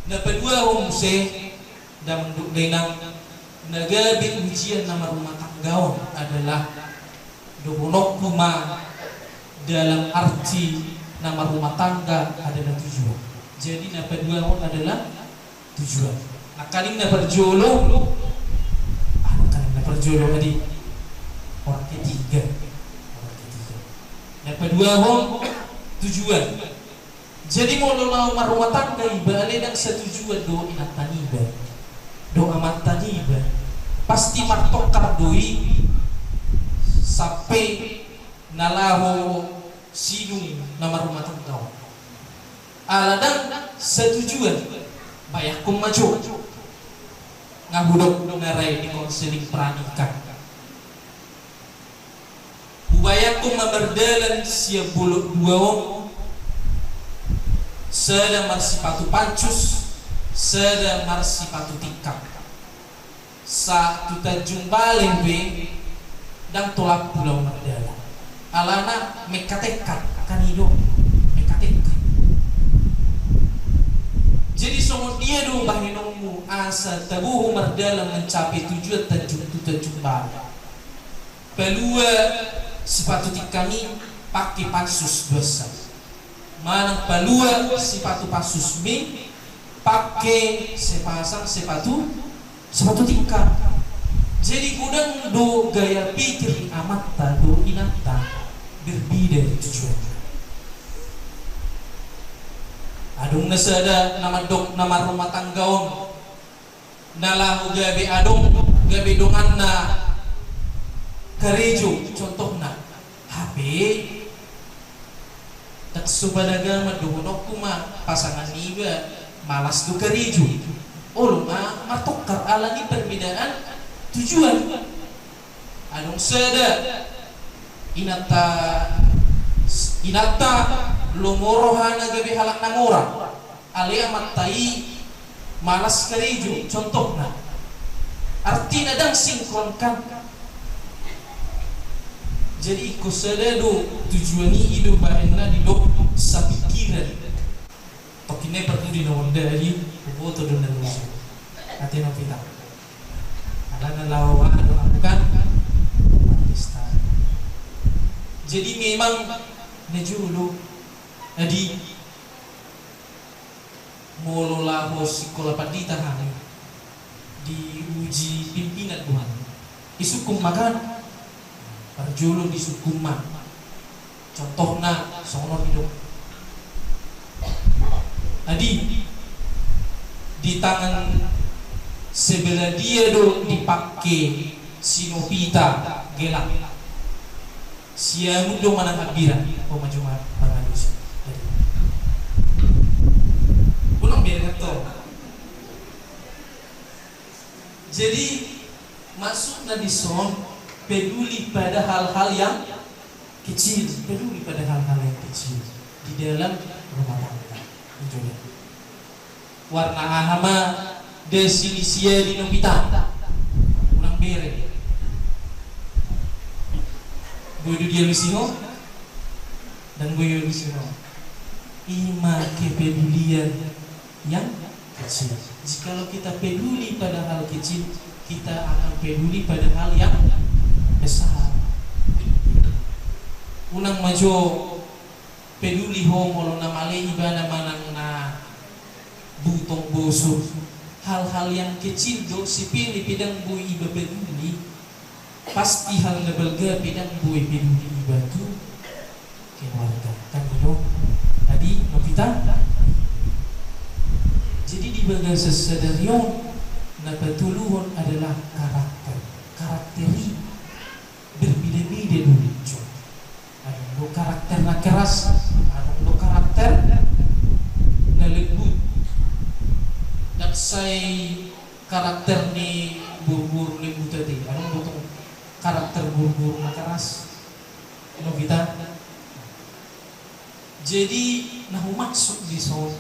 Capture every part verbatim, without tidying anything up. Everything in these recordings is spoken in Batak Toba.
Na paduahon muse, damang dohot dainang, na gabe ujian na marrumah tangga on adalah, dohononku ma, dalam arti na marrumah tangga adalah tujuan. Jadi na paduahon adalah tujuan. Nangkaning na parjolo, ah, nangkaning na parjolo tadi, orang ketiga. Orang ketiga. Na paduahon tujuan. Jadi molo laho marrumah tangga iba, alai ndang satujuan dohot inanta niba, dohot amanta niba, pasti martongkar do i sampe na laho sidung na marrumah tangga on. Ala ndang satujuan, bayangkon ma jo. Nga hudok na ra i di konseling pranikah. Hubayangkon ma mardalan sian bolon dua on, sada marsipatu pansus, sada marsipatu tingkang. Sa tu Tanjung Balai pe, ndang tolap laho mardalan. Alana mengkatekkan, kan i do, mengkatekkan. Jadi songon dia do bahenonmu asa taboho mardalan mencapai tujuan Tanjung tu Tanjung Balai. Palua sipatu tingkang i pake pansus duansa. Manang palua sipatu pansusmi pake sepasang sepatu, sepatu tingkang. Jadi godang do gaya pikir ni amanta dohot inanta, berbeda tujuannya. Adong na sada na mandok na marrumah tangga on, na laho gabe adong, gabe donganna karejo, contohna. Hape ndang so pada gaman, dohononku ma pasangan niba malas do karejo. Olo ma martongkar ala ni perbedaan tujuan. Adong sada inanta, inanta lomo rohana gabe halak na mora, alai amanta i malas karejo, contohna. Artina ndang sinkron kan. Jadi ingkon sada do tujuan i, i do bahenna didok sapikiran. Tongkin na i parpudi na mondali, huboto do na lucu. Ate na pita. Alana laho aha do ahu kan? Pesta. Jadi memang na jolo, adi, molo laho sikola pandita hami, diuji pimpinan do hami. Disungkun ma kan? Parjolo disungkun ma. Contohna songon on didok. Adi, di tangan sebelah dia do dipake si Novita gelang? Siamun do manang hambirang? Ho ma jumpa pangalusi. Ulang biar ngetol. Jadi maksudna dison, peduli pada hal-hal yang kecil, peduli pada hal-hal yang kecil di dalam rumah tangga. Coba. Warna aha ma dasi ni sia di Novita? Unang bere. Boi do dialusi ho? Ndang boi dialusi ho. I ma kepedulian yang kecil. Jikalau kita peduli pada hal kecil, kita akan peduli pada hal yang besar. Unang ma jo peduli ho molo na male ibana manang na butong bosur. Hal-hal yang kecil do, sepele pe ndang boi iba peduli. Pasti hal na balga pe ndang boi peduli iba tu keluarga. Kan i do. Adi, Novita. Jadi di bagasan sadari on, na patoluhon adalah karakter. Karakter i berbeda-beda do, Cok. Adong do karakter na keras, adong do karakter na lembut. Ndang sai karakter ni boru-boru lembut ate, adong do tong karakter boru-boru na keras. Novita. Jadi na humaksud dison,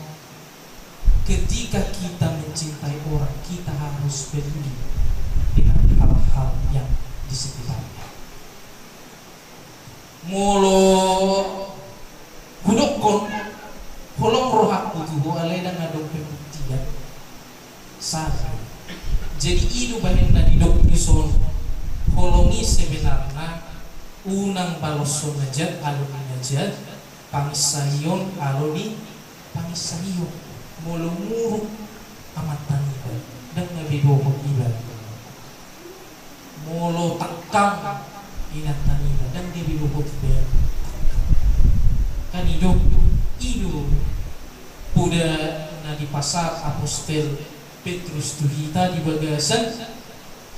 ketika kita mencintai orang, kita harus peduli dengan hal-hal yang di sekitarnya. Molo hudokkon, holong rohangku tu ho, alai ndang adong pembuktian. Unang baloshon na jat alo ni na jat, panginsaion alo ni panginsaion. Molo muruk amanta niba, ndang na be dohot iba. Molo tangkang inanta niba, ndang na be dohot iba. Kan i do, i do poda na dipasahat apostel Petrus tu hita di bagasan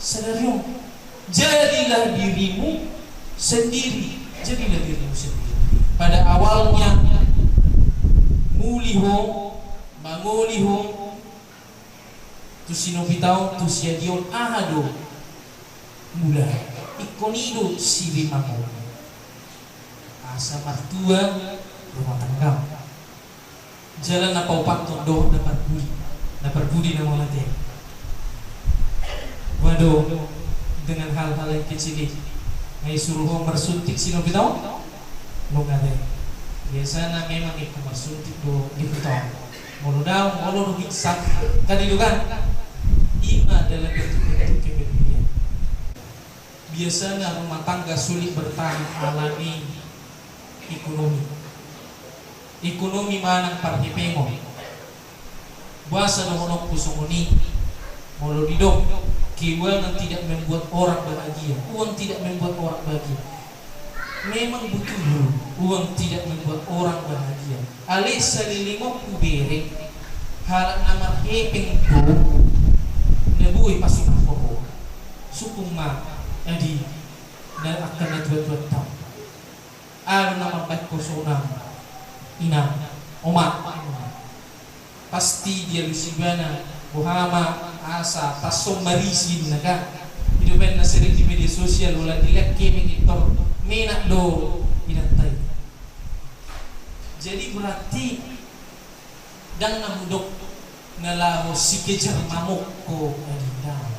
sadari on. Jadilah dirimu sendiri. Jadilah dirimu sendiri. Pada awalnya, muli ho, mangoli ho tu sinopita on, tu siadi on, aha do mula? Ingkon i do sirimangon. Asa martua rumah tangga. Jala na paopathon dohot na parpudi, na parpudi na mauliate. Waduh, dengan hal-hal yang kecil i, nga isuru ho marsuntik sinopita on? Nunga be. Biasana memang ingkon marsuntik do di huta on. Molo daong, molo do pingsan, kan i do kan? I ma dalam bentuk-bentuk kepedulian. Biasana rumah tangga sulit bertahan alani ekonomi. Ekonomi manang parhepengon. Boasa dohononku songon i? Molo didok, keuangan tidak membuat orang bahagia, uang tidak membuat orang bahagia. Memang betul, uang tidak membuat orang bahagia. Alai saleleng on hubereng, halak na marhepeng do na boi pasungkun ho. Sungkun ma, adi, na angka na tua-tua tau. Aha do na mambahen ho sonang, inang, omak? Pasti dialusi ibana, boha ma asa tashon marisi, ninna kan. I do umbahen na sering di media sosial, holan dilehon hepeng intor, menak do inanta i. Jadi berarti ndang na hudok na laho sikejar mamuk ho, adi, ndang.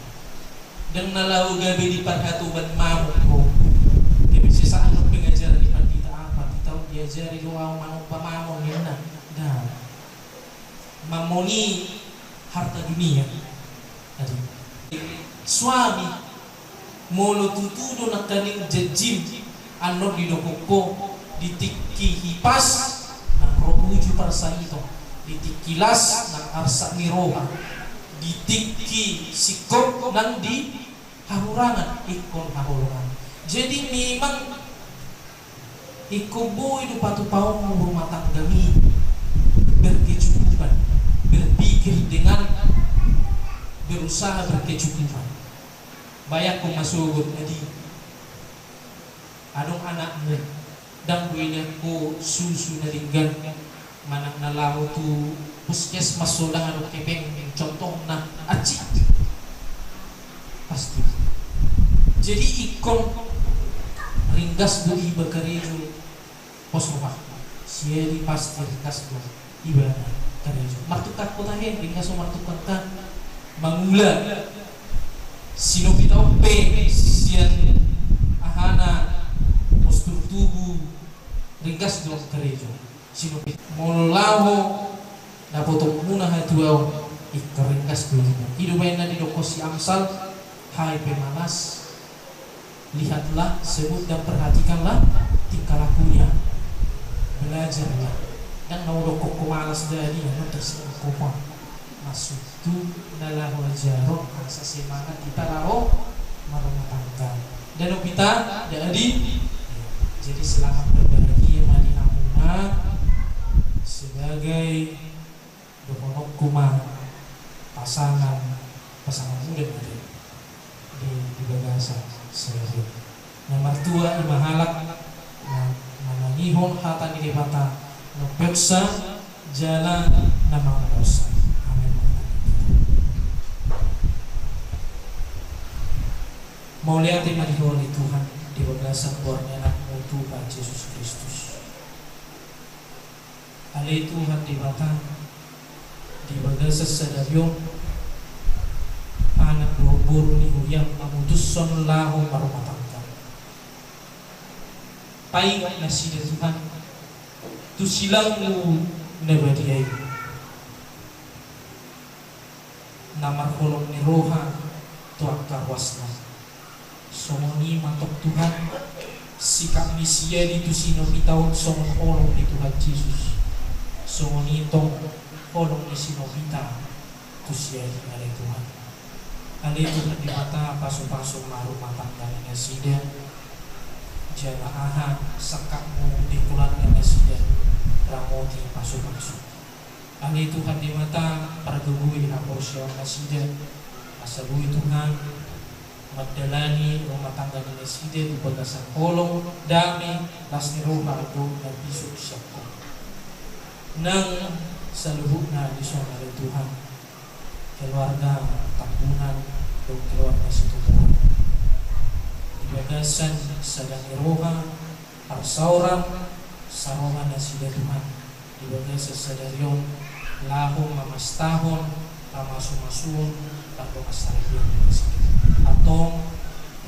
Ndang na laho gabe di parhatoban mamuk ho. Gabe sesaat on pengajaran ni pandita, apa, pandita on diajari do ahu manomba mamon, ninna. Ndang. Mamon i harta dunia. Adi. Suami, molo tutu do nangkaning janjim annon didokkon ho, di tingki hipas nang ro uju parsahiton, di tingki las nang arsak ni roha, di tingki singkop nang di hahurangan ingkon haholongan. Jadi memang ingkon boi do patupaonmu rumah tanggami berkecukupan, berpikir dengan berusaha berkecukupan. Bayangkon ma sogot, adi, adong anakmu, ndang boi dilehon ho susu na denggan, manang na laho tu puskesmas so ndang adong hepeng, contohna, aci. Pasti. Jadi ingkon ringgas do iba karejo, pos rohana. Siadi pasti ringgas do ibana karejo. Martungkang ho tahe, ringgas do martungkang, kan? Mangula. Sinopita on pe sian ahana, postur tubuh, ringgas do karejo. Sinopita. Molo laho dapotonmuna hatuaon, ingkon ringgas do ibana. I do umbahen na didokkon si Amsal, hai pemalas, lihatlah semut dan perhatikanlah tingkah lakunya. Belajarlah. Ndang na hudokkon ho malas, da, adi, annon terserah ho. Maksudhu na laho ajaron asa semangat hita laho marumah tangga. Ndang, opita, da, adi. Jadi selamat berbahagia ma di hamuna sebagai, dohononku ma, pasangan, pasangan muda ma di, di, di bagasan sadari on. Na martua i ma halak na manangihon hata ni Debata na umpeopsa jala na mangulosa. Amin. Mauliate ma di Ho ale Tuhan, di bagasan goar ni Anakmu Tuhan Jesus Kristus. Ale Tuhan Debata, di bagasan sadari on, anak dohot boru ni huriaM mamutushon laho marumah tangga. Paingot nasida Tuhan tu silangMu na badia i, na marholong ni roha tu angka ruasna. Songon i ma tong Tuhan, Sikap ni si Adi tu si Novita on songon holong ni Tuhan Jesus. Songon i tong holong ni si Novita tu si Adi, ale Tuhan. Ale Tuhan Debata, pasupasu ma rumah tangga ni nasida. Jala aha sangkapmu di keluarga nasida, ramoti, pasupasu. Ale Tuhan Debata, pargogoi haporseaon nasida, asa boi Tuhan mandalani rumah tangga ni nasida tu bagasan holong, dame, las ni roha dohot na bisuk sian Ho. Nang saluhutna dison, ale Tuhan, keluarga Tambunan dohot keluarga Situmorang, di bagasan sada ni roha, parsaoran, saroha nasida Tuhan, di bagasan sadari on, laho mamastahon pamasumasuon pardongansaripeon ni nasida. Antong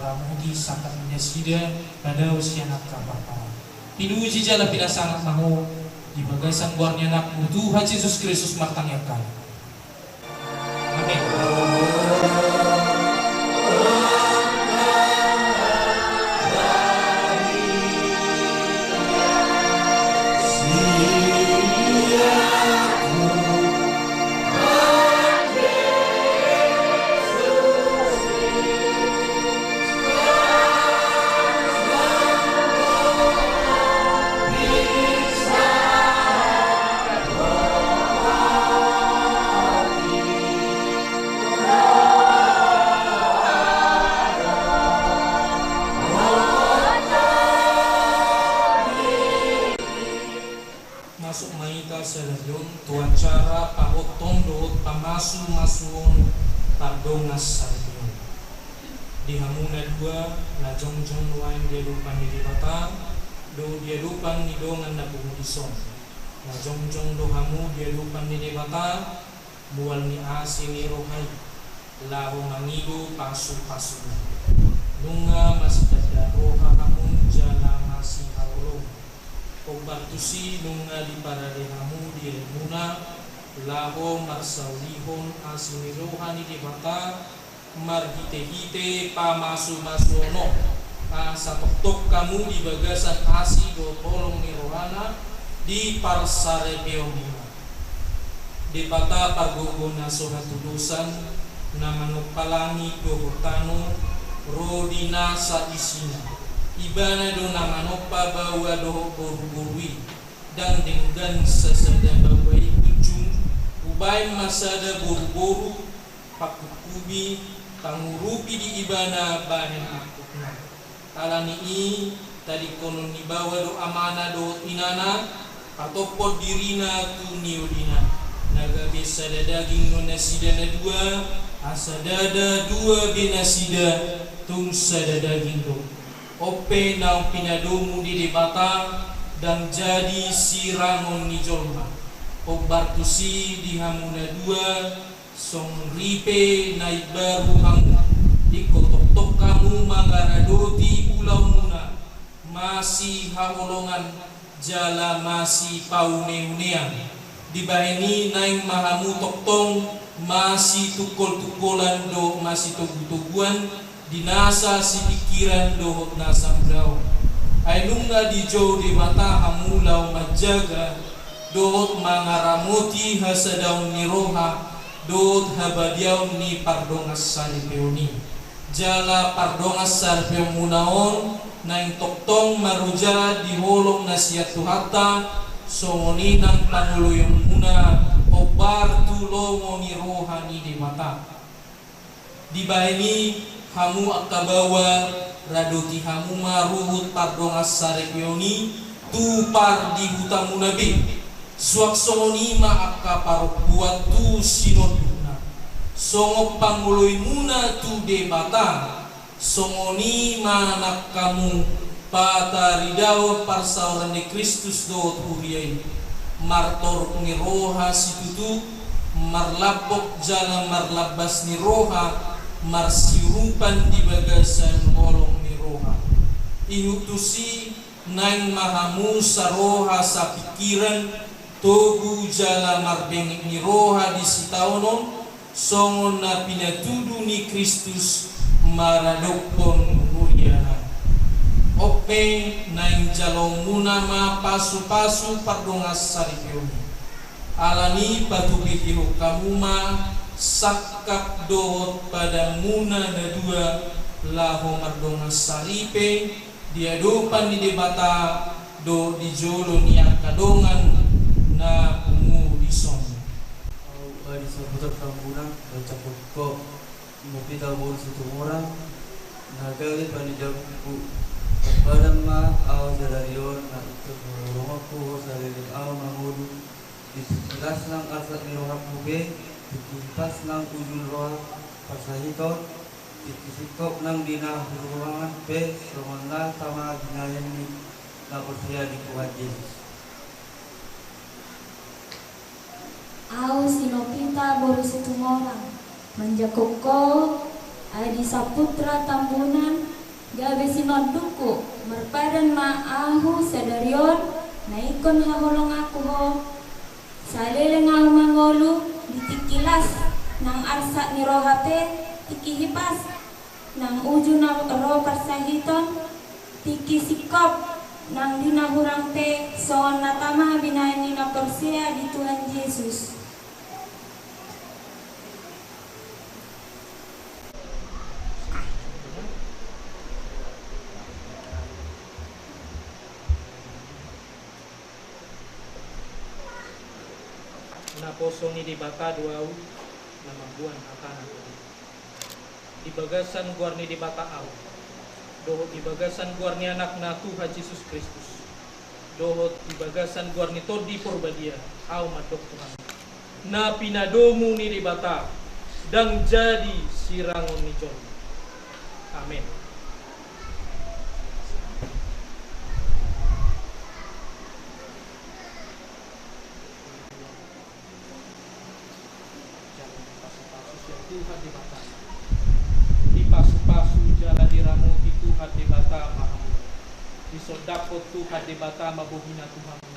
ramoti sangkap ni nasida, padao sian angka parpara. Pinuji jala pinasangap ma Ho, di bagasan goar ni Anakmu Tuhan Jesus Kristus martangiang hami. Masuk ma hita sadari on tu acara pahotton dohot pamasumasuon pardongansaripeon. Di hamu na dua na jongjong nuaeng di adopan ni Debata dohot di adopan ni dongan na pungu dison, na jongjong do hamu di adopan ni Debata, mual ni asi ni roha i, laho mangido pasupasuna. Nunga masitanda roha hamu jala masihaholongan. Hombar tusi nunga diparade hamu dirimuna, laho marsaulihon asi ni roha ni Debata, marhitehite pamasumasuon on, asa tongtong hamu di bagasan asi dohot holong ni rohana diparsaripeonmuna. Debata pargogo na so hatudosan, na manompa langit dohot tano, ro di nasa isina. Ibana do na manompa baoa dohot boruboru i, ndang denggan sasada baoa i punjung, hubaen ma sada boruboru, pangkubkubi, pangurupi di ibana bahen angkupna. Ala ni i, tadingkonon ni baoa do amana dohot inana, patophon dirina tu niolina. Na gabe sada daging do nasida na dua, asa ndada dua be nasida, tung sada daging do. On pe naung pinadomu ni Debata, ndang jadi sirangon ni jolma. Hombar tusi di hamu na dua, songon ripe na imbaru hamu, ingkon tongtong hamu mangaradoti ulaonmuna, masihaholongan jala masipauneaunean. Dibahen i naeng ma hamu tongtong masitungkoltungkolan dohot masitogutoguan, di nasa sipingkiran dohot nasa ulaon. Ai nunga dijou Debata hamu laho manjaga dohot mangaramoti hasadaon ni roha dohot habadiaon ni pardongansaripeon i. Jala pardongansaripeonmuna on naeng tongtong maroja di holong na sian Tuhanta, songon i nang pangoloionmuna hombar tu lomo ni roha ni Debata. Dibahen i, hamu angka baoa, radoti hamu ma ruhut pardongansaripeon i tu pardihutamuna be. Suang songon i ma angka parompuan tu sinondukna. Songon pangoloimuna tu Debata, songon i ma nang hamu pataridaon parsaoran ni Kristus dohot huria i, martorop ni roha situtu, marlambok jala marlambas ni roha, marsiurupan di bagasan holong ni roha. Ihut tusi, naeng ma hamu saroha sapingkiran, togu jala marbengek ni roha di sitaonon, songon na pinatudu ni Kristus maradophon huriana. Ope naeng jaloonmuna ma pasupasu pardongansaripeon i. Alani i patupihon hamu ma sangkap dohot padanmuna na dua laho mardongansaripe di adopan ni Debata dohot di jolo ni angka dongan na pungu dison. Ahu Adi Saputra Tambunan, baca pokok Nopita boru Situmorang, na gabe panidokku. Marpadan ma ahu sadari on, na ingkon haholonganku ho saleleng ahu mangolu, di tingki las nang arsak ni rohangku pe, tingki hipas nang uju ni roha parsahiton, tingki singkop nang di na hurang pe, songon na tama binahen ni na porsea di Tuhan Jesus. Ahu si Nopita boru Situmorang, manjangkon ho Adi Saputra Tambunan, gabe sinondukku. Marpadan ma ahu sadari on, na ingkon haholonganku ho saleleng ahu mangolu, di tingki las nang arsak ni roha pe, tingki hipas nang uju na ro parsahiton, tingki singkop nang di na hurang pe, songon na tama binahen ni na porsea di Tuhan Jesus. Naposo ni Debata do ahu na mamboan hatana. Di bagasan goar ni Debata ahu, dohot di bagasan goar ni Anakna Tuhan Jesus Kristus, dohot di bagasan goar ni Tondi Porbadia, ahu mandok tu hamu: Na pinadomu ni Debata ndang jadi sirangon ni jolma. Amen. Jala dipasupasu sian Tuhan Debata. Dipasupasu jala diramoti Tuhan Debata ma hamu. Disondangkon Tuhan Debata ma bohina tu hamu.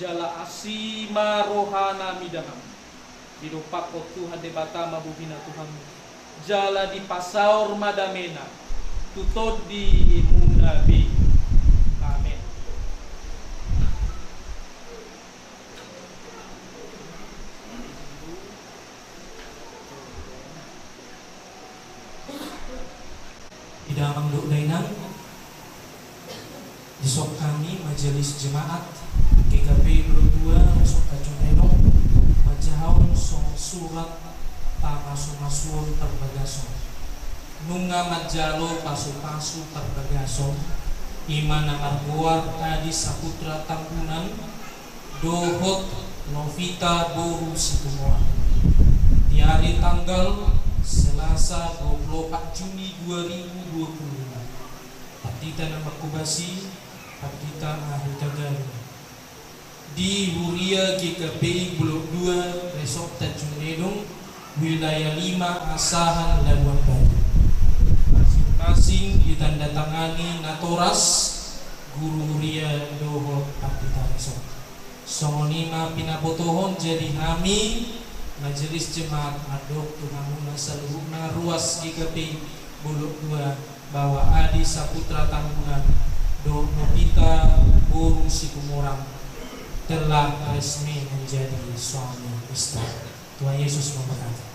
Jala asi ma rohana mida hamu. Didompakkon Tuhan Debata ma bohina tu hamu. Jala dipasaor ma damena tu tondimuna be. Amen. Ida, amang dohot dainang, dison hami Majelis Jemaat G K P I Blok dua Resort Tanjung Renong manjahahon songon surat pamasumasuon parbagason. Nunga manjalo pasupasu parbagason, i ma na margoar Adi Saputra Tambunan dohot Novita boru Situmorang, di ari tanggal Selasa dua puluh opat Juni dua ribu dua puluh lima. Pandita na manghobasi, Pandita Ahu Tagalung, di Huria G K P I Blok dua Resort Tanjung Ledong, Wilayah lima Asahan, Labuan Batu. Masing-masing ditandatangani natoras, guru huria dohot pandita resort. Songon i ma pinabotohon, jadi hami Majelis Jemaat mandok tu hamuna saluhutna ruas G K P I Blok dua, bahwa Adi Saputra Tambunan dohot Novita boru Situmorang telah resmi menjadi suami istri. Tuhan Yesus memberkati.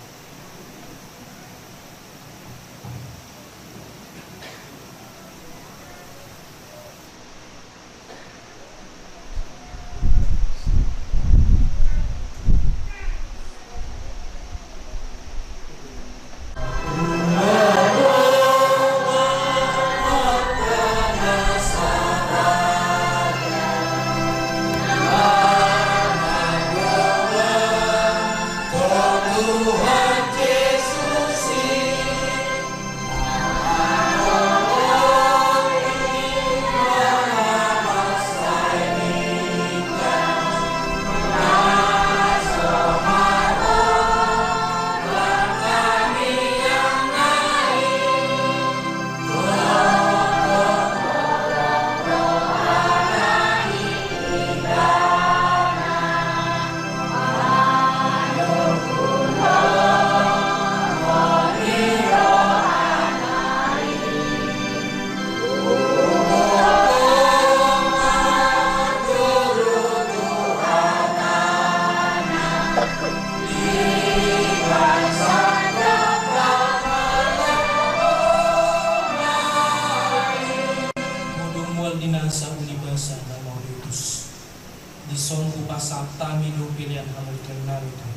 Dison hupasahat hami do pelean hamuliateonnami on.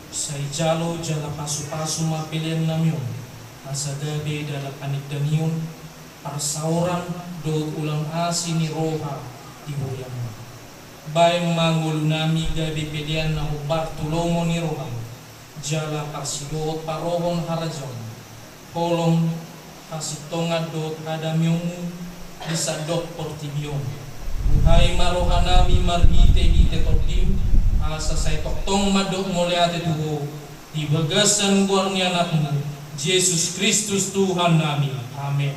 Sai jalo jala pasupasu ma peleannami on, asa gabe dalan panindamion, parsaoran dohot uloan asi ni roha di huriamu. Baen ma ngolunami gabe pelean na hombar tu lomo ni roham, jala parsidohot parohon harajaon, holong, hasintongan dohot hadamionmu di sandok portibi on. Buhai ma rohanami marhitehite Tondim, asa sai tongtong mandok mauliate tu Ho di bagasan goar ni Anakmu, Jesus Kristus Tuhannami. Amen.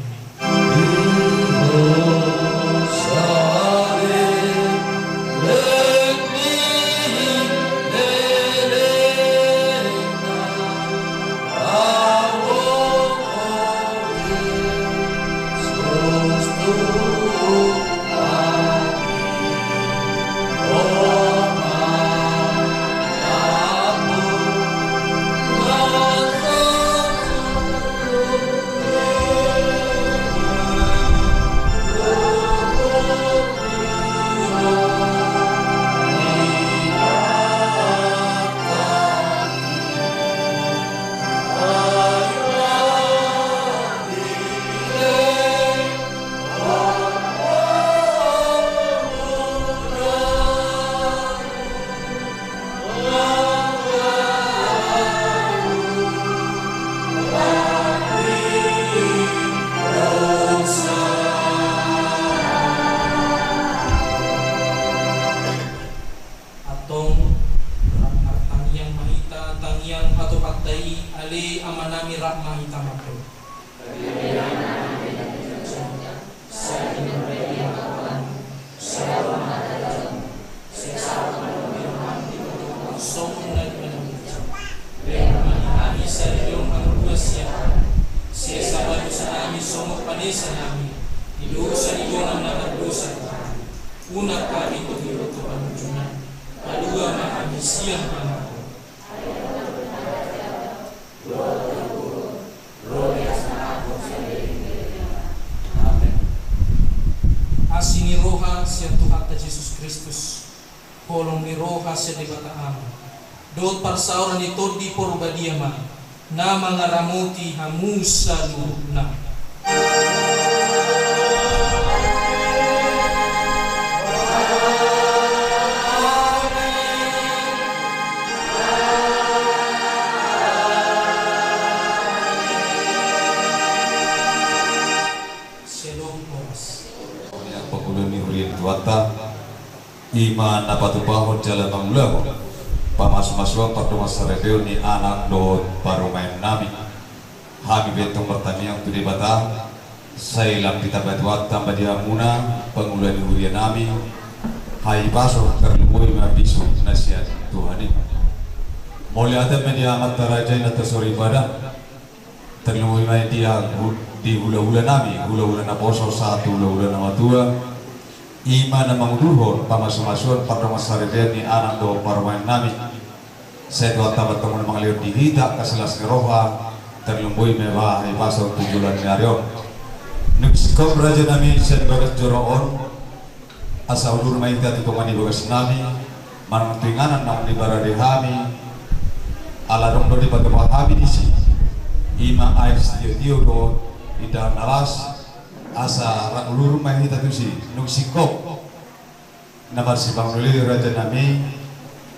Antong, rap martangiang ma hita tangiang hatopanta i, ale Amanami, rap ma hita mandok. Sesa ma dosa nami songon panesa nami di dosa ni dongan na mardosa tu hami. Unang hami togihon tu pangunjunan, palua ma hami sian pangago. Amen. Asi ni roha sian Tuhanta Jesus Kristus, holong ni roha sian Debata Ama, dohot parsaoran ni Tondi Porbadia ma na mangaramoti hamu saluhutna. Shalom, horas. Pangula ni huria ni Tuhanta, i ma na patupahon jala mangulahon pamasumasuon pardongansaripeon ni anak dohot parumaen nami. Hami pe tong martangiang tu Debata, sai lam ditambai Tuhanta ma di hamuna pangula ni huria nami, hahipason, tarlumobi ma bisuk na sian Tuhan i. Mauliate ma di Amanta Raja i na tarsoripada, tarlumobi ma di, di hulahula nami, hulahula naposo sahat tu hulahula na matua, i ma na mangudurhon pamasumasuon pardongansaripeon ni anak dohot parumaen nami. Sai Tuhanta ma tong na mangalehon di hita angka silas ni roha, tarlumobi ma hahipason tu joloan ni ari on. Dung singkop, raja nami, sian bagas joro on, asa udur ma hita tu tonga ni bagas nami, manang tu inganan naung dibarari hami, ala adong do dipatupa hami disi, i ma aek sitiotio dohot indahan na las, asa rap udur ma hita tusi. Dung singkop, na marsipangoli, raja nami,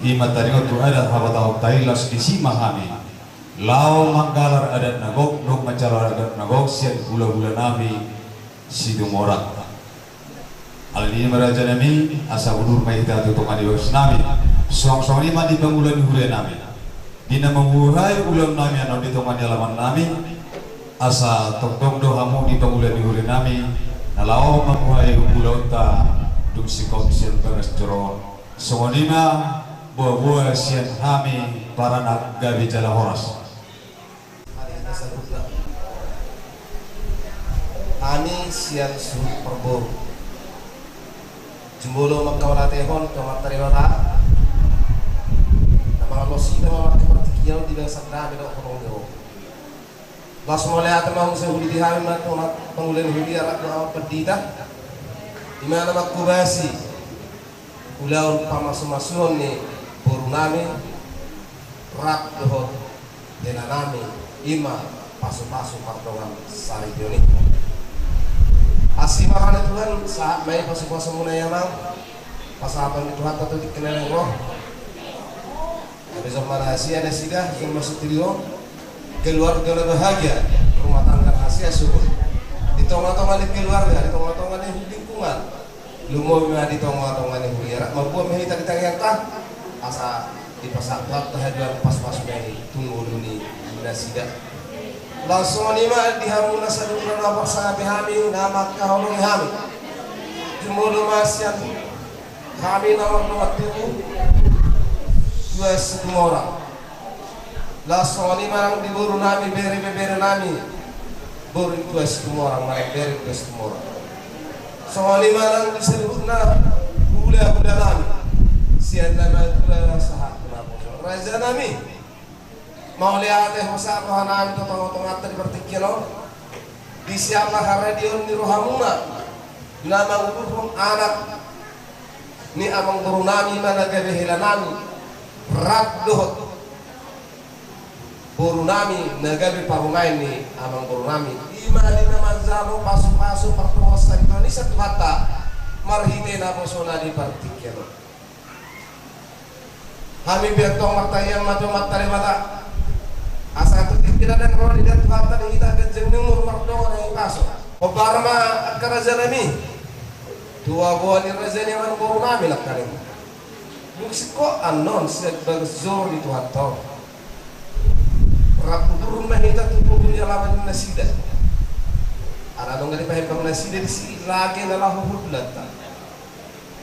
i ma taringot tu adat habatahonta i, laos disi ma hami laho manggalar adat na gok dohot manjalo adat na gok sian hulahula nami Situmorang. Alani i ma, raja nami, asa udur ma hita tu tonga ni bagas nami. Suang songon i ma di pangula ni huria nami, di na mambuhai ulaon nami annon di tonga ni alaman nami, asa tongtong do hamu di pangula ni huria nami na laho mambuhai ulaonta dung singkop sian bagas joro on. Songon i ma boaboa sian hami paranak gabe jala horas. Hami sian suhut parboru, jumolo mangkaolatehon tu Amanta Debata na mangalosihon hita ma martingkian di bagasan dame dohot holong ni roha. Laos mauliate ma muse hudok di hami ma tu pangula ni huria rap dohot amang pandita, i ma na manghobasi Ulaon pamasumasuon ni boru nami rap dohot hela nami, i ma pasupasu pardongan saripeon i. Asi ma roha ni Tuhan, sahat ma i pasupasu muna i amang. Pasahaton ni Tuhanta tu tingki na naeng ro. Gabe jolma na hasea nasida, jolma sitiruon, keluarga na bahagia, rumah tangga na hasea suhut, di tongatonga ni keluarga, di tongatonga ni lingkungan, lumobi ma di tongatonga ni huria, rap mamboan ma hita di tangiangta, asa dipasahat Tuhanta haduan pasupasu na i tu ngolu ni nasida. Laos songon i ma di hamu na saluhutna na marsangapi hami, na mangkaholongi hami. Jumolo ma sian hami na mardongan tubu, Tua Situmorang. Laos songon i ma nang di boru nami, bere, bebere nami, boru ni Tua Situmorang, manang bere ni Tua Situmorang. Songon i ma nang di saluhutna hulahula nami, sian na matua sahat tu na poso. Raja nami, mauliate hupasahat roha nami tu tongtonganta di partingkian on. Disi ma haradeon ni rohamuna na mangudurhon anak ni amangboru nami, i ma na gabe hela nami, rap dohot boru nami na gabe parumaen ni amangboru nami, i ma di na manjalo pasupasu pardongan saripeon i sian Tuhanta marhite naposona di partingkian on. Hami pe antong martangiang ma tu Amanta Debata, asa tu tingki na naeng ro, diida Tuhanta di hita ganjang ni umur, mardongan hahipason. Hombar ma angka raja nami, tua boa ni raja ni amangboru nami nangkaning. Dung singkop annon sian bagas joro ni Tuhanta on, rap udur ma hita tu pogu ni alaman nasida. Ala nunga dipahembang nasida disi lage na laho hundulanta.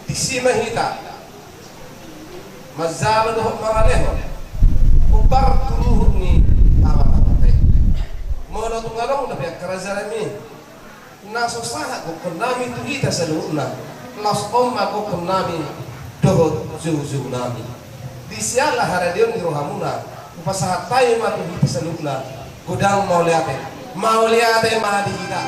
Disi ma hita manjalo dohot mangalehon hombar tu luhut ni amanta i. Molo tung adong dope angka raja nami na so sahat gokhon nami tu hita saluhutna, laos on ma gokhon nami dohot joujou nami. Di siala haradeon ni rohamuna, hupasahat hami ma tu hita saluhutna godang mauliate. Mauliate ma di hita.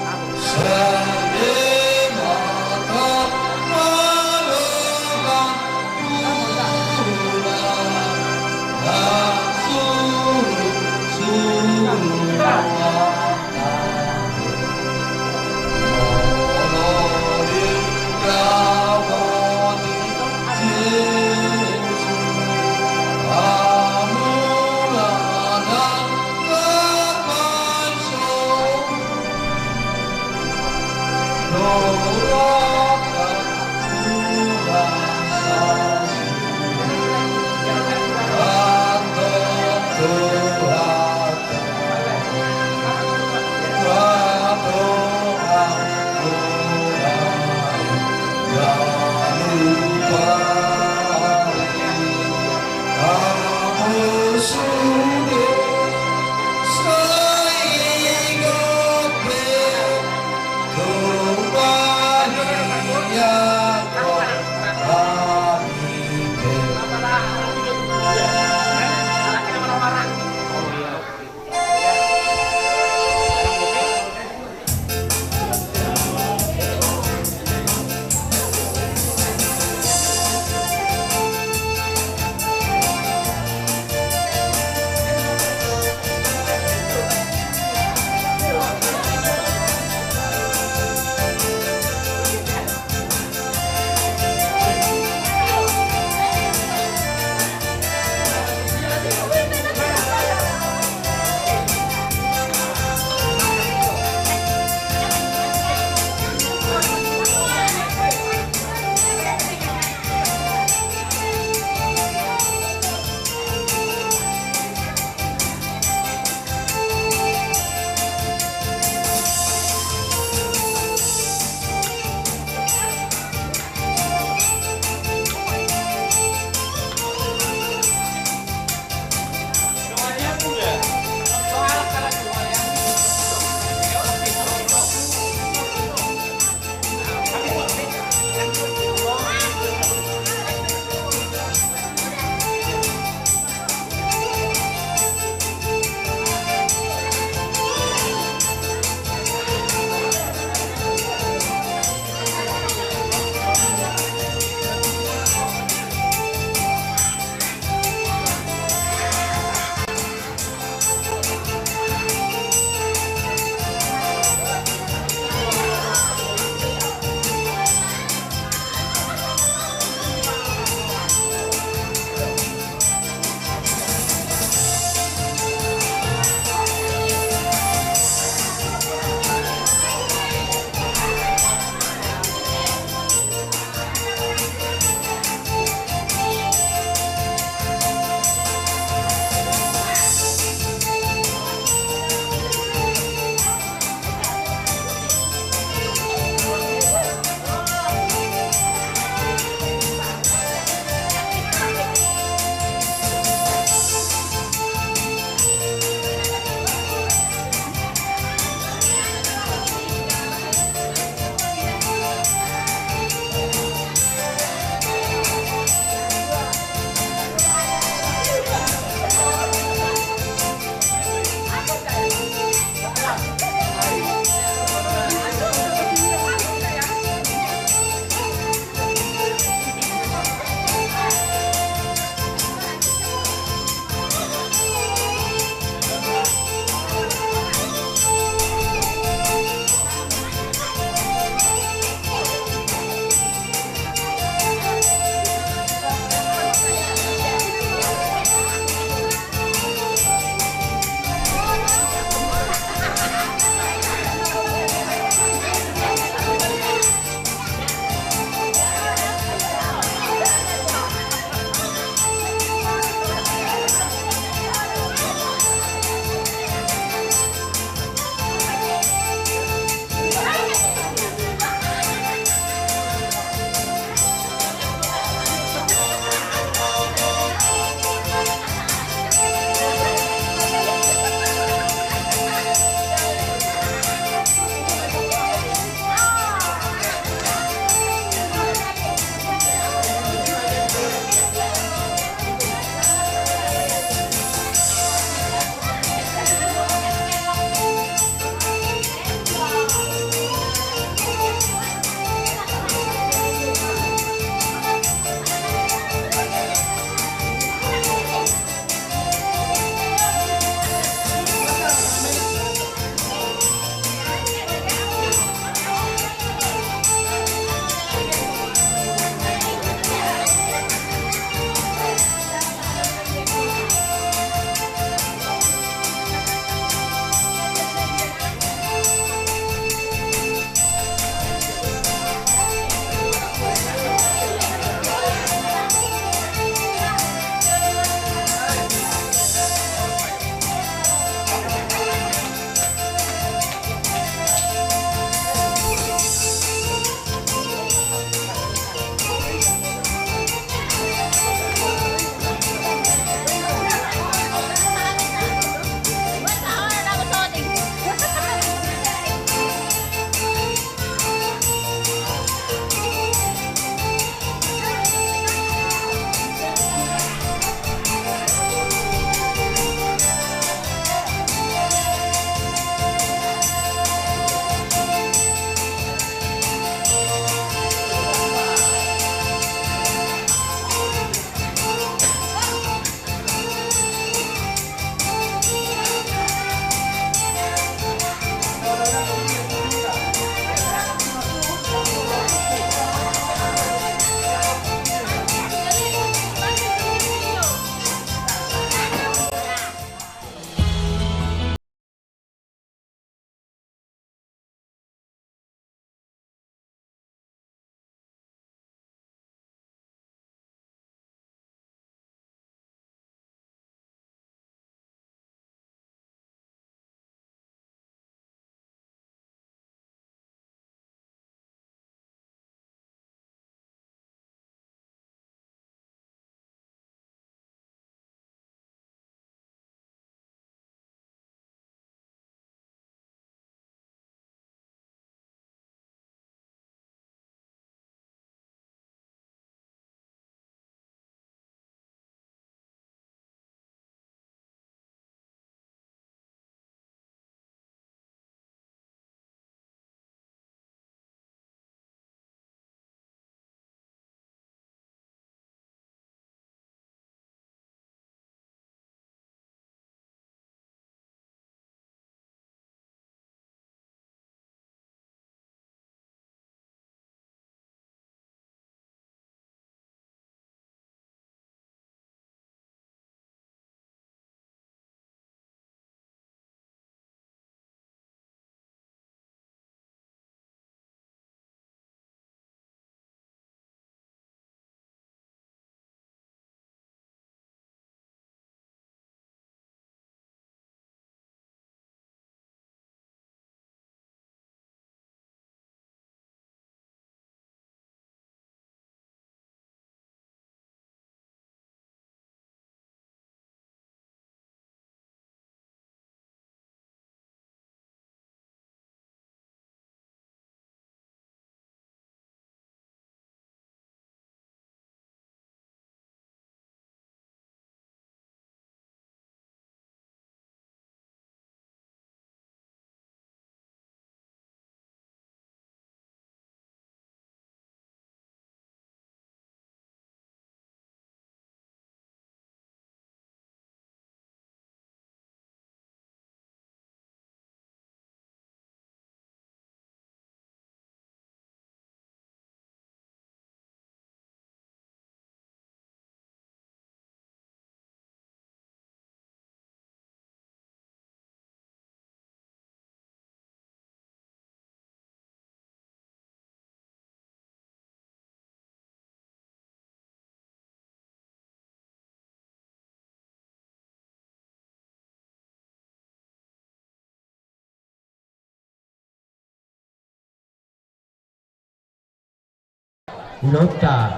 Ulaonta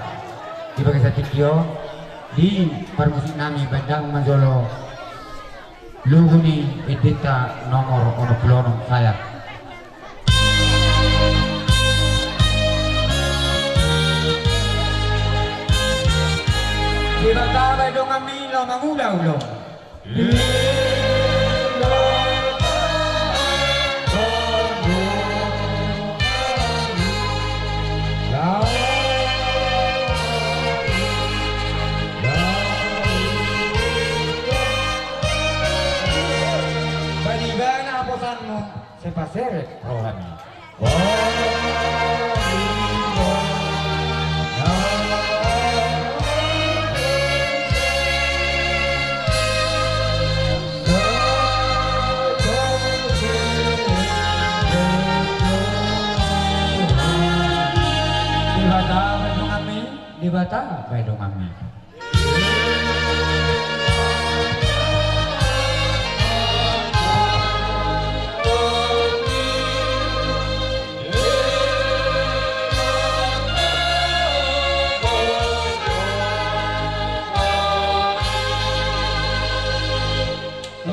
di bagasan tingki on, di parmusik nami baen damang ma jolo lugu ni endenta nomor onom pulu onom, sayang. Debata baen donganmi laho mangula ulaon. Baen ibana haposanmu, sai paseret rohami. Debata baen donganmi, Debata baen donganmi.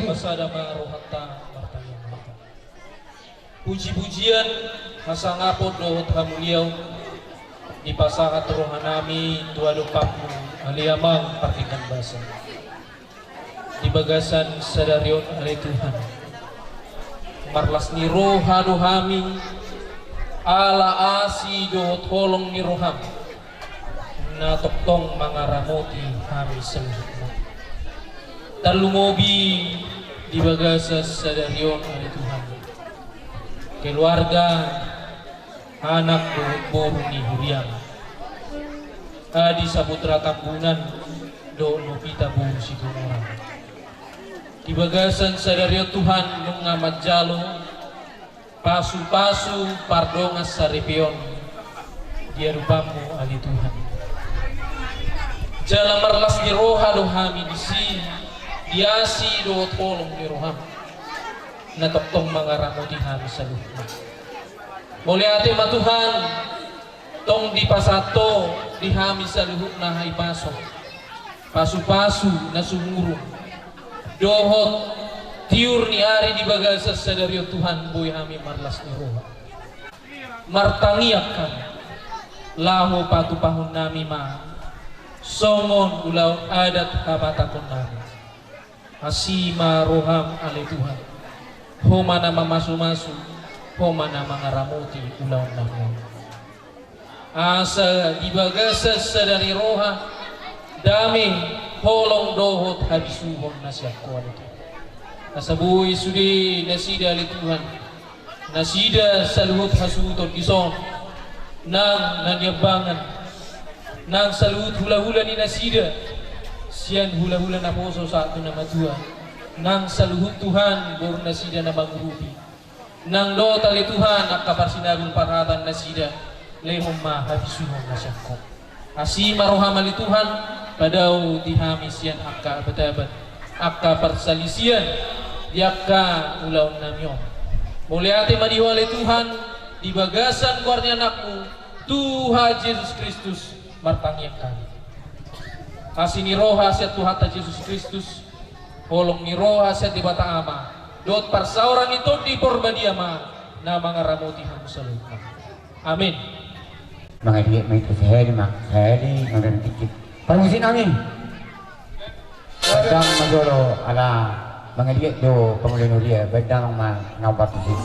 Tapasada ma rohanta martangiang. Puji-pujian, hasangapon dohot hamuliaon dipasahat rohanami tu adopanmu, ale Amang Pardenggan Basa. Di bagasan sadari on, ale Tuhan, marlas ni roha do hami ala asi dohot holong ni roham na tongtong mangaramoti hami saluhutna. Tarlumobi di bagasan sadari on, ale Tuhan, keluarga, anak dohot boru ni huriam, Adi Saputra Tambunan dohot Novita boru Situmorang. Di bagasan sadari on, Tuhan, nunga manjalo pasu-pasu pardongansaripeon di adopanmu, ale Tuhan. Jala marlas ni roha do hami disi, di asi dohot holong ni roham na tongtong mangaramoti hami saluhutna. Mauliate ma, Tuhan, tong dipasahat Ho di hami saluhutna hahipason, pasu-pasu na sumurung dohot tiur ni ari di bagasan sadari on, Tuhan, boi hami marlas ni roha. Martangiang hami, laho patupahonnami ma songon ulaon adat habatahononnami. Asi ma roham, ale Tuhan. Ho ma na mamasu-masu, Ho ma na mangaramoti ulaonnami on. Asa di bagasan sadari roha, dame, holong dohot habisuhon na sian Ho, ale Tuhan. Asa boi sude nasida, ale Tuhan, nasida saluhut hasuhuton dison, nang na niambangan, nang saluhut hulahula ni nasida, sian hulahula naposo sahat tu na matua, nang saluhut, Tuhan, boru nasida na mangurupi, nang dohot, ale Tuhan, angka parsinabul parhata nasida, lehon ma habisuhon na sian Ho. Asi ma roham, ale Tuhan, padao di hami sian angka abatabat, angka parsalisian di angka ulaonnami on. Mauliate ma di Ho, ale Tuhan, di bagasan goar ni Anakmu, Tuhan Jesus Kristus, martangiang hami. Asi ni roha sian Tuhanta Jesus Kristus, holong ni roha sian Debata Ama, dohot parsaoran ni Tondi Porbadia ma na mangaramoti hamu saluhutna. Amin. Mangaliat ma ito sahali ma, sahali mangaliat tikit. Parmusik nami. Baen damang ma jolo ala mangaliat do pangula ni huria, baen damang ma na parmusik.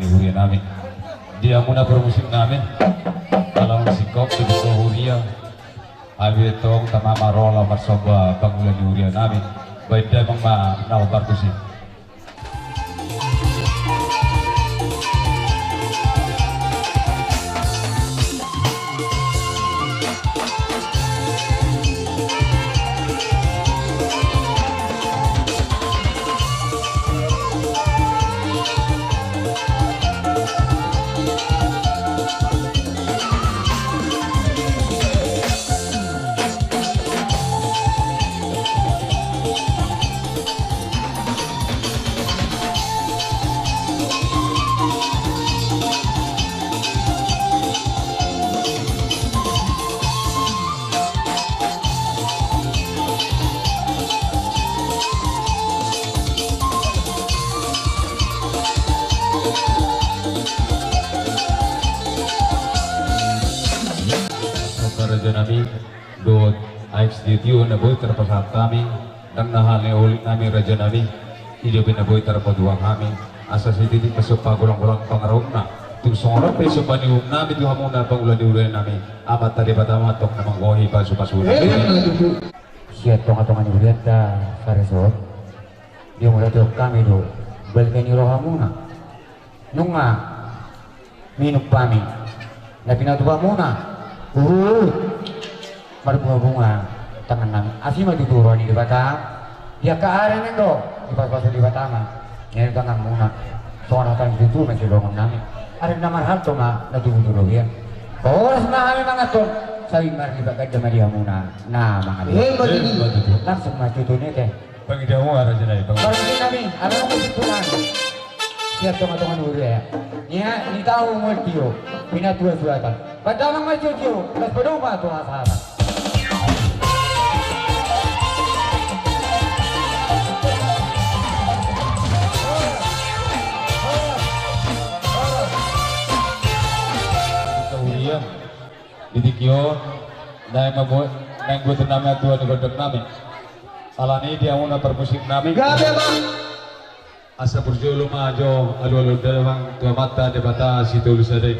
huria nami. Di hamuna parmusik nami, ala nunga singkop di buka huria, hami tong tama marolo marsomba pangula ni huria nami. Baen damang ma na hombar tusi. Raja nami, dohot aek sitio-tio na boi tarpasahat hami, nang na hali olik nami raja nami, i do pe na boi tarpajual hami, asa sititik pe so pagolang-golang pangarahutna, tung songon on pe so panuhuk nami tu hamuna pangula ni huria nami, Amanta Debata ma tong na manggohi pasu-pasuna. Emma tutu. Sian tonga-tonga ni hurianta Karajo on, dihamu hami do, balga ni rohamuna. Nunga minum hami na pinatupa muna, huhut marbunga-bunga tangan nami. Asi ma tutu roha ni Debata di angka ari na ro, dipasu-pasu Debata ma nian tangan muna. Songon hata ni tutu ma sidohonon nami, ari na marhalto ma na tubu tu robean. Horas ma hami manganhon, sahali marlipat ganda ma di hamuna na mangalehon. Emma tutu. Langsung ma tutu nete. Pangidoan raja nami, pangidoan. Parmusik nami, ala nunga singkop nami. Sian tonga-tonga ni huria. Nia, ni tahu multio, pinatua suatan. Baen damang ma tio-tio, las padoma tu hasara. Huria, di tingki on, naeng mambuat, naeng buat nami atua ni gondang nami. Alani di hamuna parmusik nami. Gabe ma. Asa burju ma jo alu-alu damang tu Amanta Debata Sitolu Sada i.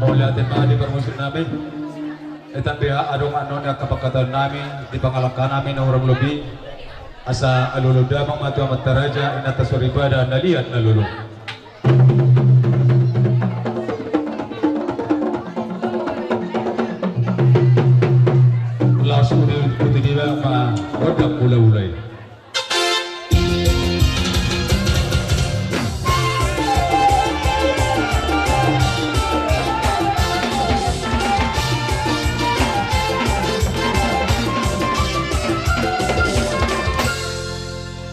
Mauliate ma di parmusik nami. Etan beha adong annon angka panghataion nami di pangalangka nami na hurang lobi. Asa alu-alu damang ma tu amanta raja, inanta soripada na liat na lolo. Laos uli-uli di bang ma gondang ula-ula i.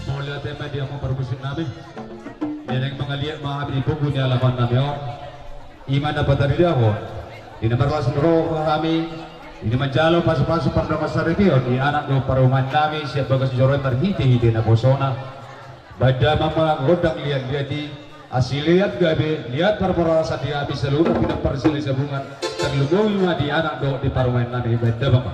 Mauliate ma di hamu parmusik nami. Naeng mangaliat ma hami di pogu ni alaman nami on. I ma na pataridahon, di na marlas ni roha hami, di na manjalo pasu-pasu parnamasaripeon di anak dohot parumaen nami sian bagas joro i marhite-hite naposona. Baen damang ma gondang liat-liat i, asi liat gabe, liat parhorasan di hami saluhutna pinamparsilesabungan, tarlumobi ma di anak dohot di parumaen nami, baen damang ma.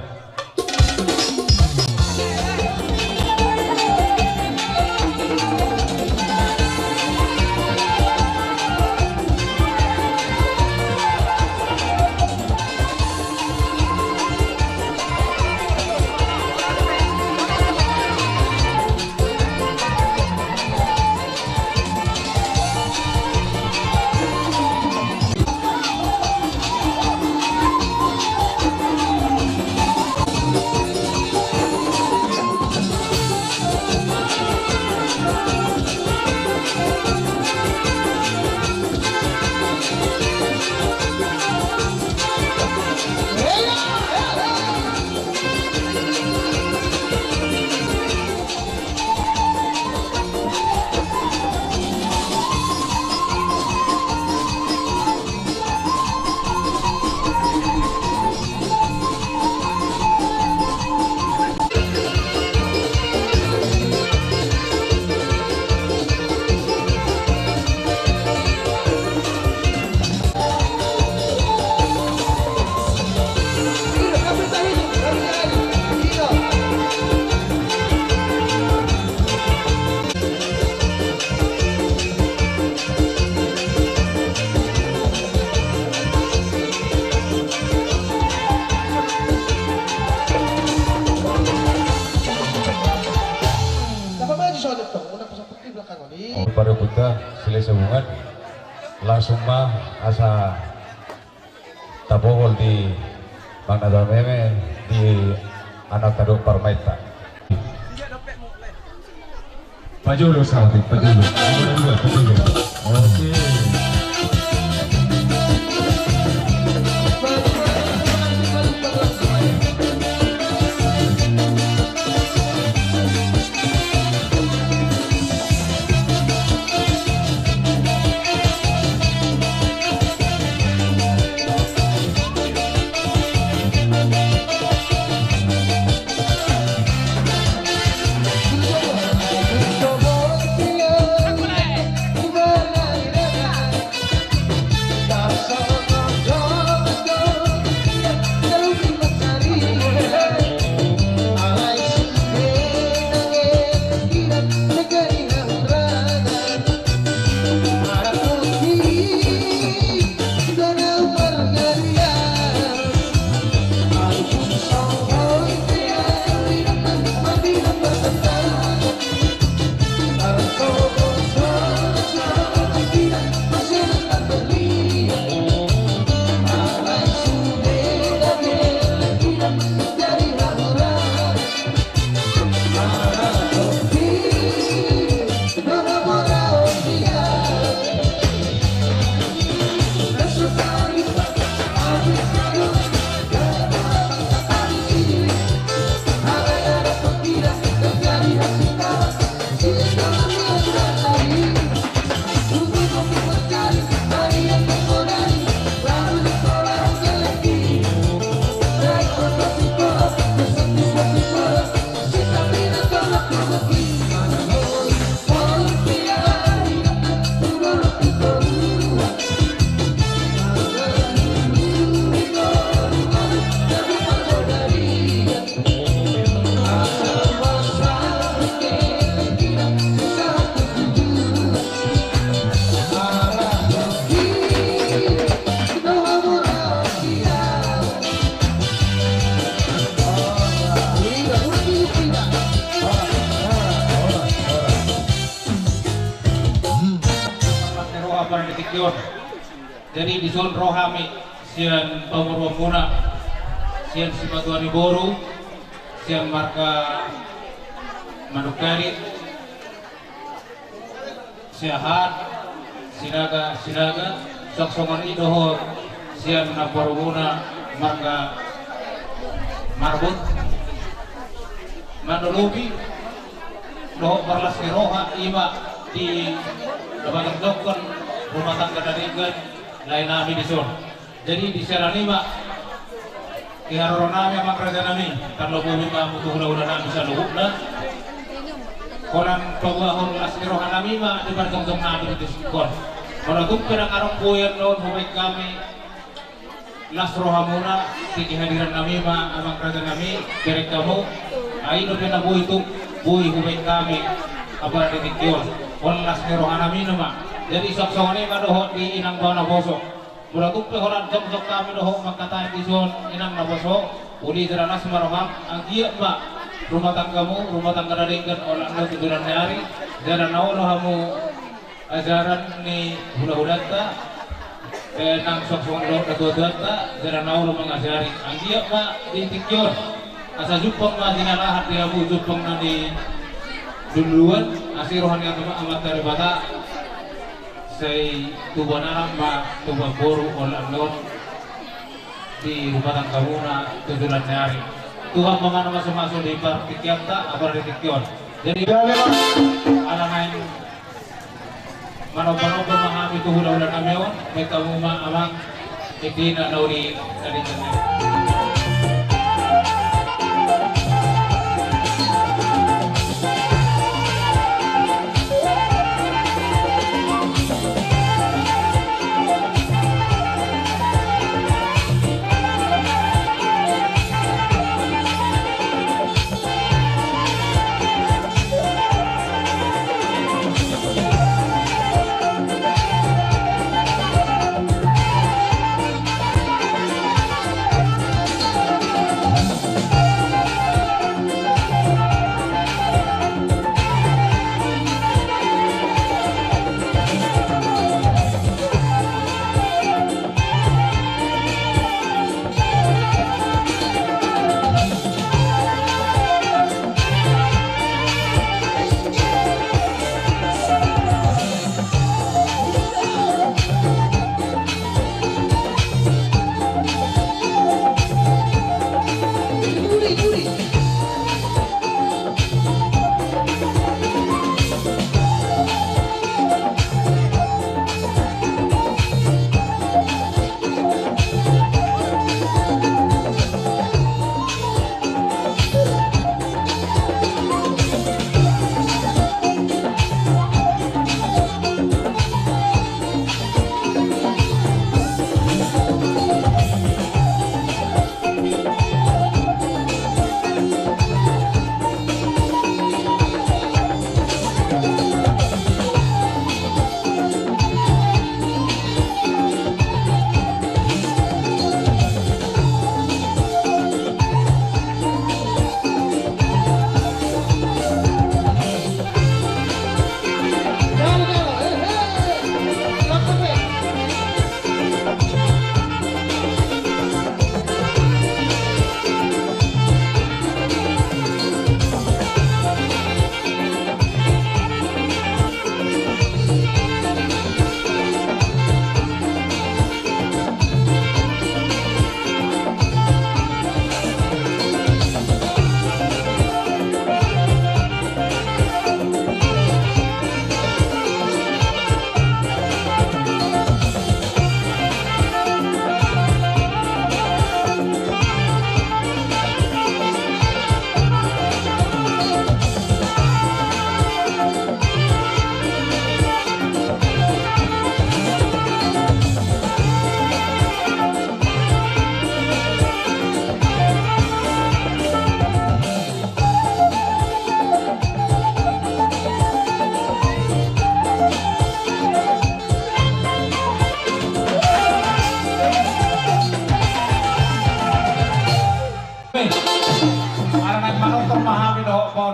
Parebuta, silesa bungan. Langsung ma asa tapogol di Bang Nata Meme di anak tadok parmainta. Pajolo saotik, pajolo. Nomor dua, pajolo. Oke. Jadi dison ro hami sian pamoruonmuna, sian simatua ni boru, sian marga Manungkalit, Siahaan, Sinaga, Sinaga, songon i dohot sian namborumuna marga Marbun. Manolopi dohot marlas ni roha i ma di na patorjokkon rumah tangga na denggan lae nami dison. Jadi di siala ni i ma di haroro nami amang raja nami, tarlobi ma hamu tu hulahula nami saluhutna. Holan paboahon las ni roha nami ma di parjongjong nami di tingki on. Molo tung pe ndang adong boi annon hubaen hami las rohamuna, tingki hadiran nami ma amang raja nami, bereng hamu. Ai dope na boi tung boi hubaen hami apala di tingki on. Holan las ni roha nami nama. Jadi songon i ma dohot di inang na poso. Molo tung pe holan jongjong hami dohot mangkatai dison inang na poso, uli jala las ma roham, anggiat ma rumah tanggamu rumah tangga na denggan, olat na tu joloan ni ari, jala na olo hamu ajaran ni hulahulanta, eh, nang songon na tuatuanta, jala na olo mangajari, anggiat ma di tingki on asa jumpang ma jinalahan di hamu, jumpang na niluluan, asi roha ni Amanta Debata. Sai tubuan anak ma tubuan boru olat on di rumah tanggamuna tu joloan ni ari. Tuhan ma na mamasumasu di partingkianta apala di tingki on. Jadi ala naeng manombanomba ma hami tu hulahula nami on, baen hamu ma amang Edi na nauli tadi tengah.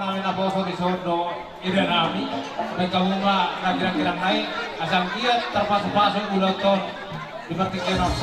Nami naposo dison do ida nami, baen hamu ma na girang-girang nai, asa anggiat tarpasu-pasu ulaonta on di partingkian on.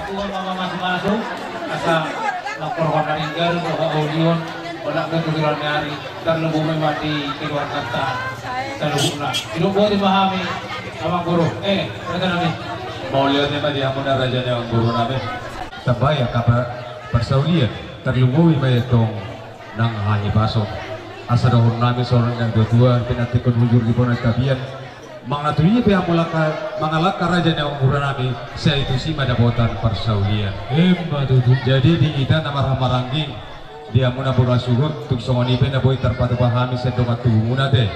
Tuhan mama masuk-masuk, asa lapor warna ringgal, bahwa audion, pada ketujuran hari, tarlumobi ma di keluarganta saluhutna. Dilungkoti ma hami, Amang Guru. Eh, kata nami. Mauliate ma di hamuna raja ni amang boru nami. Tambai angka pa-, parsaulian, tarlumobi ma i tong nang hahipason. Asa dohonon nami songon na tua-tua, pinantikkon hujur di bona tapian. Mangatur i pe hamu langka, mangalangka raja ni amang boru nami, sai tusi ma dapotan parsaulian. Emma tutu. Jadi di hita na marhahamaranggi, di hamuna boru na suhut, tung songon i pe na boi tarpatupa hami sian dongan tubumuna ate.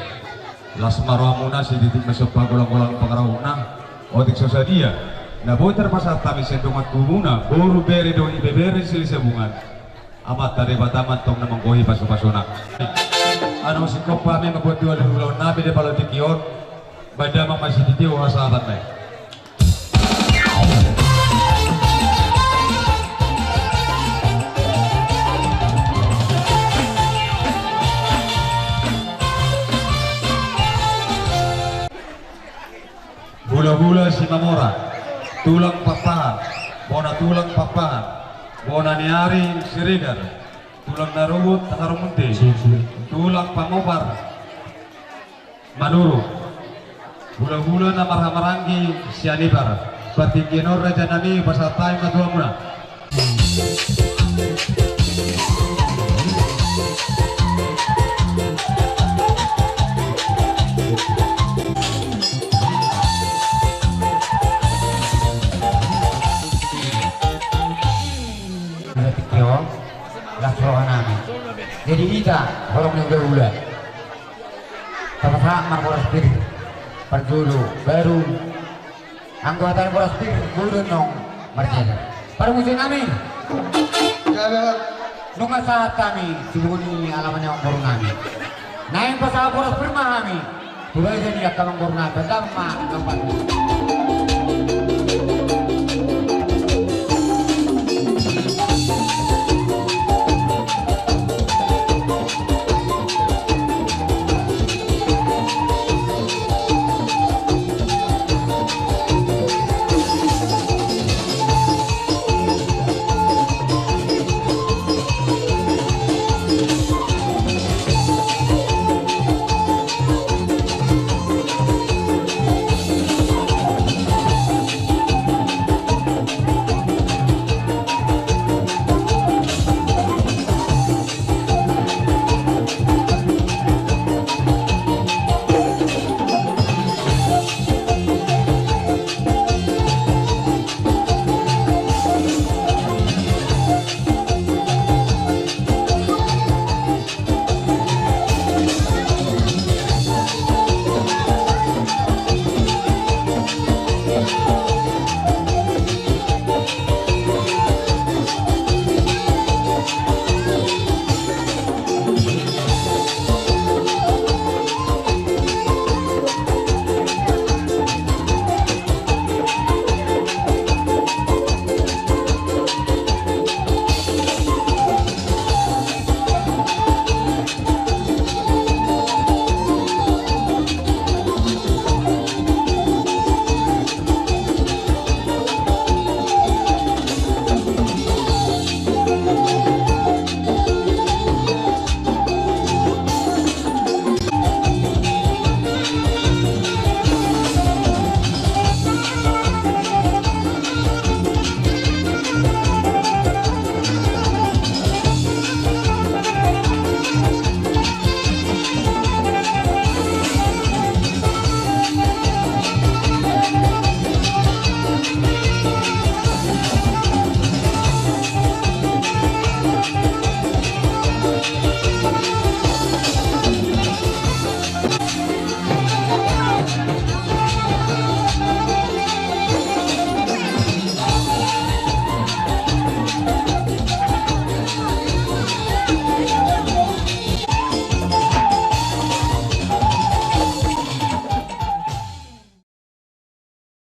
Las ma rohamuna, sititik ma somba, golang-golang pangarahutna. Otik so sadia na boi tarpasahat hami sian dongan tubumuna, boru, bere dohot ibebere silih sabungan, Amanta Debata ma antong na manggohi pasu-pasuna. Annon singkop hami mambuat dua di ulaon nami di pala tingki on. Baen damang ma sititi, asa tanai. Bula-bula Simamora, tulang Pakpahan, bona tulang Pakpahan, bona ni ari Siregar, tulang na ruhut Haromunte, tulang Pangopar. Manurung hulahula na marhahamaranggi sian Ibar, partingkian on raja nami pasahat hami ma tu hamuna. Tingki on las roha nami. Jadi hita horong ni hulahula tapasahat ma boras pir parjolo, baru anggo hata ni boras pir, baru nunga marjagar. Parmusik nami, nunga sahat hami sibohon ni alaman ni amangboru nami. Naeng pasahat boras pir ma hami tu raja ni angka amangboru nami, pandam ma angka amangboru.